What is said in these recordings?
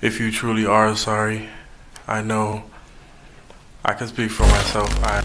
If you truly are sorry, I know I can speak for myself. I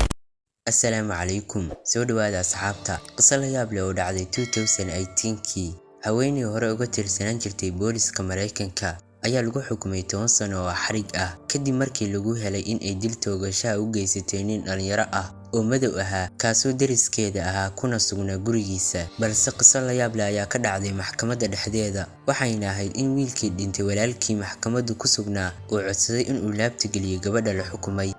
Assalaamu calaykum. Soo dhawaada asxaabta. Qiso la yaab leh oo dhacday 2018kii, haweeney hore uga tirsanaan jirtay booliska Mareykanka ayaa lagu xukumay 10 sano oo xarig ah kadib markii lagu helay in ay dil toogasho u geysatay nin dhalinyaro ah oo madow ahaa, kaasoo deriskeeda ahaa kuna sugnaa gurigiisa. Balse qiso la yaab leh ayaa ka dhacday maxkamadda dhexdeeda, waxayna ahayd in wiilkii dhintay walaalkii maxkamaddu ku sugnaa uu codsaday in uu laabta geliyo gabadha la xukumay.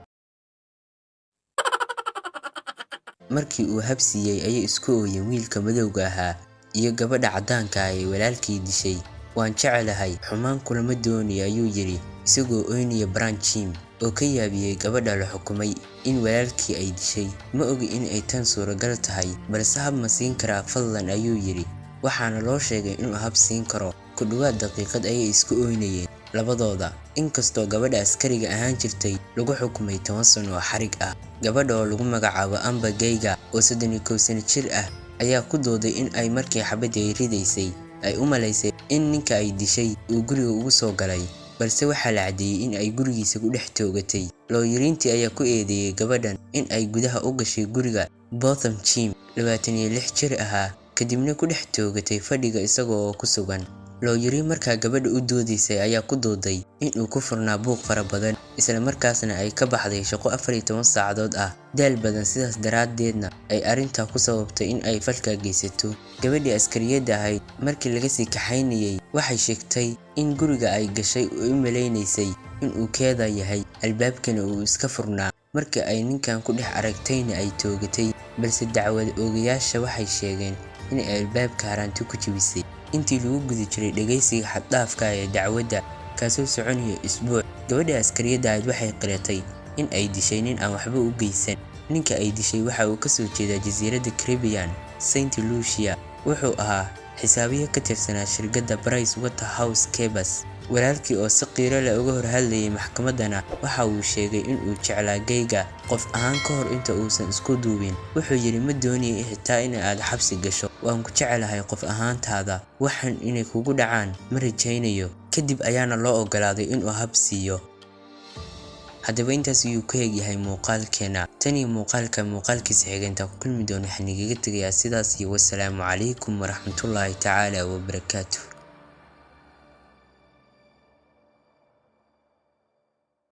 Markii uu hab siiyay ayay isku ooyeen wiilka madowga ahaa iyo gabadha caddaanka ah ee walaalkii dishay. "Waan jecelahay, xumaan kulama doonayo," ayuu yidhi isagoo ooynaya Brian Jim oo ka yaabiyay gabadha la xukumay in walaalkii ay dishay. "Ma ogi in ay tan suuragal tahay, balse hab ma siin karaa fadlan?" ayuu yidhi. Waxaana loo sheegay inuu hab siin karo. Ku dhawaad daqiiqad ayay isku ooynayeen labadooda, inkastoo gabadha askariga ahaan jirtay lagu xukumay 10 sano oo xarig ah. Gabadha oo lagu magacaabo Amber Guyger oo 31 sano jir ah ayaa ku dooday in ay markii xabadda ay ridaysay ay u malaysay in ninka ay dishay uu guriga ugu soo galay, balse waxaa la caddeeyay in ay gurigiisa ku dhex toogatay. Looyariintii ayaa ku eedeeyay gabadhan in ay gudaha u gashay guriga Botham Jim, 26 jir ahaa, kadibna ku dhex toogatay fadhiga isaga oo ku sugan. Looyariin markaa gabadha u doodaysay ayaa ku dooday in uu ku furnaa buuq fara badan, isla markaasna ay ka baxday shaqo 14 saacadood ah, daal badan, sidaas daraaddeedna ay arrintaa ku sababtay in ay falka geysato. Gabadhii askariyadda ahayd markii laga sii kaxaynayay waxay sheegtay in guriga ay gashay u malaynaysay in uu keeda yahay, albaabkana uu iska furnaa, markii ay ninkan ku dhex aragtayna ay toogatay, balse dacwad oogayaasha waxay sheegeen in ay albaabka haraanti ku jebisay. Intii lagu guda jiray dhageysiga xad dhaafka ah ee dacwadda, kaasoo soconaya isbuuc, gabadha askariyadda ahayd waxay qiratay in ay dishay nin aan waxba u geysan. Ninka ay dishay waxa uu kasoo jeedaa jasiiradda Caribbean, Saint Lucia. Wuxuu ahaa xisaabiye ka tirsanaa shirkadda Price Waterhouse Coopers. Walaalkii oo si qiiro leh uga hor hadlayay maxkamaddana waxa uu sheegay in uu jeclaa Guyger qof ahaan ka hor inta uusan isku duubin. Wuxuu yidhi, "Ma doonayo xitaa in aad xabsi gasho. Waan ku jecelahay qof ahaantaada. Waxan inay kugu dhacaan ma rajaynayo." Kadib ayaana loo ogolaaday inuu hab siiyo. Haddaba intaas ayuu ku eg yahay muuqaalkeena. Tan iyo muuqaalka muuqaalkiisa xiga intaan ku kulmi doono, waxaan igaga tegayaa sidaas iyo wassalaamu calaykum waraxmatullaahi tacaala wabarakaatuh.